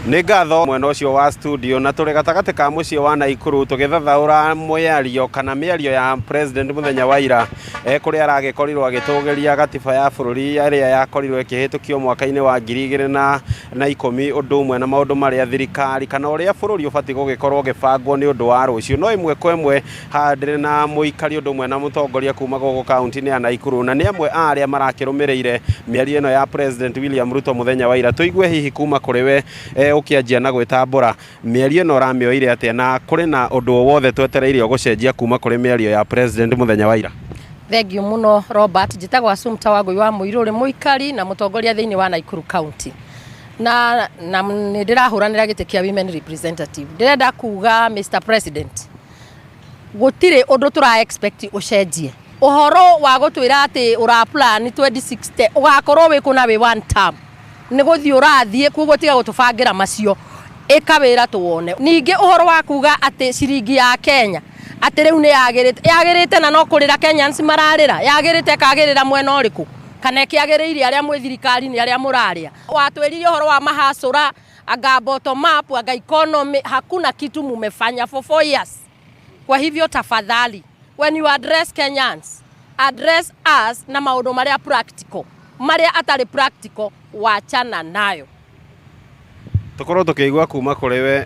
Nĩ ngatho mwena ũcio wa studio na tũrĩ gatagatĩ ka mũciĩ wa Naikuru tũgĩthathaũra mĩario kana mĩario ya president mũthenya wa ira e kũrĩa aragĩkorirwo agĩtũgĩria gatiba ya bũrũri ĩrĩa yakorirwo ĩkĩhĩtũkio mwaka-inĩ wa 2010 ũndũ ũmwe na maũndũ marĩa thirikari kana ũrĩa bũrũri ũbatiĩ gũgĩkorwo ũgĩbangwo nĩ ũndũ wa rũciũ. No ĩmwe kwa ĩmwe haha ndĩrĩ na mũikari ũndũ ũmwe na mũtongoria kuma gũkũ kaunti-inĩ ya Naikuru na nĩ amwe a arĩa marakĩrũmĩrĩire mĩario ĩno ya President William Ruto mũthenya wa ira. Tũigue hihi kuma kũrĩ we ũkĩanjia na gwĩtambũra mĩario ĩno ũramĩoire atĩa na kũrĩ na ũndũ o wothe twetereire ũgũcenjia kuma kũrĩ mĩario ya President mũthenya wa ira? Thengiũ mũno Robert, njĩtagwo Assumpta Wangũi wa Mũirũrĩ, mũikari na mũtongoria thĩinĩ wa Naikuru County. Na nĩ ndĩrahũranĩra gĩtĩ kĩa women representative. Ndĩrenda kuga Mr President, gũtirĩ ũndũ tũra expect ũcenjie. Ũhoro wa gũtwĩra atĩ ũra plan 2060 ũgakorwo wĩ kũ na wĩ one term, nĩ gũthiĩ ũrathiĩ, koguo tiga gũtũbangĩra macio, ĩka wĩra tuone. Ningĩ ũhoro wa kuga atĩ ciringi ya Kenya atĩ rĩu nĩ yagĩrĩte, yagĩrĩte na no kũrĩra Kenyans mararĩra, yagĩrĩte ĩkagĩrĩra mwena ũrĩkũ? Kana ĩkĩagĩrĩire arĩa mwĩ thirikari-inĩ arĩa mũrarĩa? Watwĩrire ũhoro wa mahacũra, anga bottom up, anga economy, hakuna kitu mumefanya for 4 years. Kwa hivyo tafadhali, when you address Kenyans, address us na maũndũ marĩa practical, marĩa atarĩ practical wachana nayo. Tũkorwo tũkĩigua kuma kũrĩ we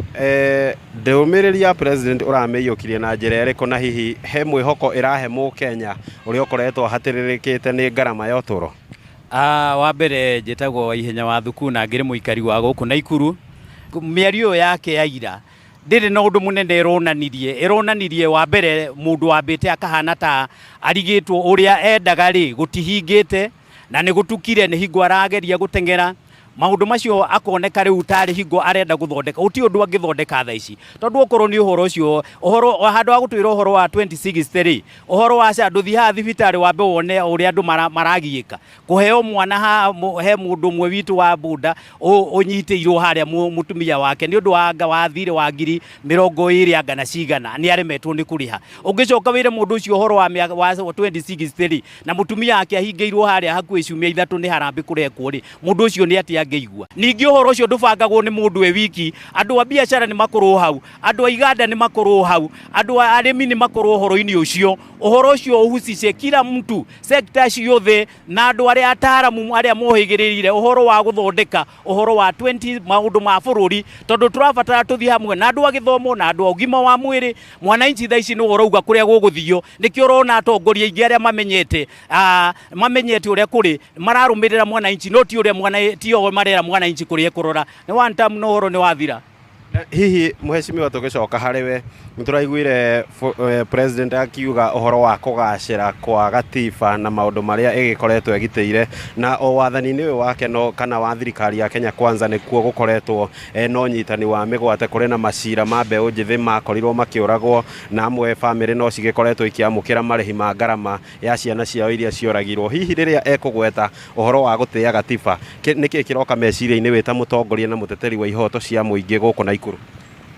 ndũmĩrĩri ya president ũramĩiyũkirie na njĩra ĩrĩkũ na hihi he mwĩhoko ĩrahe mũkenya ũrĩa ũkoretwo ahatĩrĩrĩkĩte nĩ ngarama ya ũtũũro? Wa mbere njĩtagwo Waihenya wa Thuku na ngĩrĩ mũikari wa gũkũ Naikuru. Mĩario ĩyo yake ya ira ndĩrĩ na ũndũ mũnene ĩronanirie. Ĩronanirie wa mbere mũndũ wambĩte akahana ta arigĩtwo ũrĩa endaga rĩ gũtihingĩte na nĩ gũtukire nĩ hingo arageria gũteng'era maũndũ macio akoneka rĩu tarĩ hingo arenda gũthondeka. Gũtirĩ ũndũ angĩthondeka thaa ici tondũ okorwo nĩ ũhoro ũcio ũhoro handũ ha gũtwĩra ũhoro wa 2060 rĩ, ũhoro wa SHA, ndũthiĩ haha thibitarĩ wambe wone ũrĩa andũ maragiĩka kũheo mwana ha he mũndũ ũmwe witũ wa bũnda ũnyitĩirwo harĩa mũtumia wake nĩ ũndũ wa anga wa thirĩ wa 20,000 anga na cigana nĩ aremetwo nĩ kũrĩha. Ũngĩcoka wĩre mũndũ ũcio ũhoro wa 2060 rĩ, na mũtumia wake ahingĩirwo harĩa hakuhĩ ciumia 3 nĩ harambĩ kũrekwo rĩ, mũndũ ũcio nĩ atĩa angĩigua? Ningĩ ũhoro ũcio ndũbangagwo nĩ mũndũ e wiki, andũ a biacara nĩ makorwo hau, andũ a iganda nĩ makorwo hau, andũ a arĩmi nĩ makorwo ũhoro-inĩ ũcio. Ũhoro ũcio ũhucice kila mtu, sector ciothe na andũ arĩa ataaramu arĩa mohĩgĩrĩire ũhoro wa gũthondeka ũhoro wa 20 maũndũ ma bũrũri, tondũ tũrabatara tũthiĩ hamwe na andũ a gĩthomo na andũ a ũgima wa mwĩrĩ. Mwananchi thaa ici nĩwe ũrauga kũrĩa gũgũthio, nĩkĩo ũrona atongoria aingĩ arĩa mamenyete ũrĩa kũrĩ mararũmĩrĩra mwananchi, no ti ũrĩa mwana ti o marera mwananchi kũrĩa ekũrora. Nĩ one term na ũhoro nĩ wathira. Hihi mheshimiwa, tũgĩcoka harĩ we, nĩ tũraiguire president akiuga ũhoro wa kũgacĩra kwa gatiba na maũndũ marĩa ĩgĩkoretwo ĩgitĩire na o wathani-inĩ ũyũ wake no kana wa thirikari ya Kenya Kwanza nĩkuo gũkoretwo na ũnyitani wa mĩgwate. Kũrĩ na macira ma mbeũ njĩthĩ makorirwo makĩũragwo na amwe bamĩrĩ no cigĩkoretwo ikĩamũkĩra marĩhi ma ngarama ya ciana ciao iria cioragirwo. Hihi rĩrĩa ekũgweta ũhoro wa gũtĩa gatiba, nĩkĩ kĩroka meciria-inĩ wĩ ta mũtongoria na mũteteri wa ihoto cia mũingĩ gũkũ Naikuru?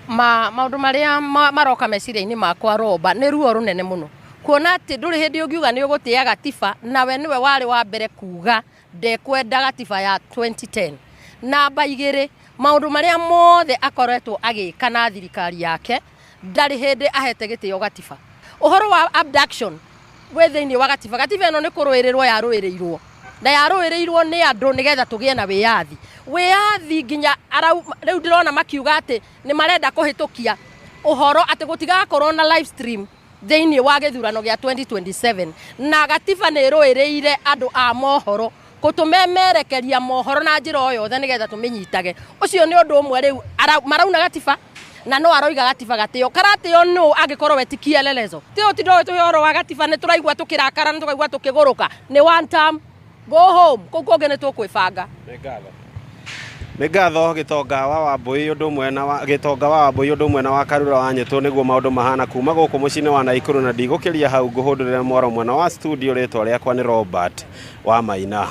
Maũndũ marĩa maroka meciria-inĩ makwa Roba nĩ ruo rũnene mũno kuona atĩ ndũrĩ hĩndĩ ũngiuga nĩ ũgũtĩa gatiba nawe nĩwe warĩ wa mbere kuga ndekwenda gatiba ya 2010. Namba 2, maũndũ marĩa mothe akoretwo agĩka na thirikari yake ndarĩ hĩndĩ ahete gĩtĩo gatiba. Ũhoro wa abduction wĩ thĩinĩ wa gatiba. Gatiba ĩno nĩ kũrũĩrĩrwo yarũĩrĩirwo na yarũĩrĩirwo nĩ andũ nĩgetha tũgĩe na wĩyathi. Wĩyathi nginya rĩu ndĩrona makiuga atĩ nĩ marenda kũhĩtũkia ũhoro atĩ gũtigakorwo na live stream thĩinĩ wa gĩthurano gĩa 2027, na gatiba nĩ ĩrũĩrĩire andũ a mohoro gũtũmemerekeria mohoro na njĩra o yothe nĩgetha tũmĩnyitage. Ũcio nĩ ũndũ ũmwe rĩu marauna gatiba na no aroiga gatiba gatĩo karatĩo nũ angĩkorwo we ti kielelezo. Ti ũtinda ũgĩtũhe ũhoro wa gatiba, nĩ tũraigua tũkĩrakara na tũkaigua tũkĩgũrũka. Nĩ one term, go home, kũu kũngĩ nĩ tũkwĩbanga. Nĩ ngatho Gĩtonga wa Wambui ũndũ ũmwe na wa Gĩtonga wa Wambui ũndũ ũmwe na wa Karura wa Nyĩtũ nĩguo maũndũ mahana kuma gũkũ mũciĩ-inĩ wa Naikuru na ndigũkĩria hau ngũhũndũrĩre mwaro mwena wa studio. Rĩtwa rĩakwa nĩ Robert wa Maina.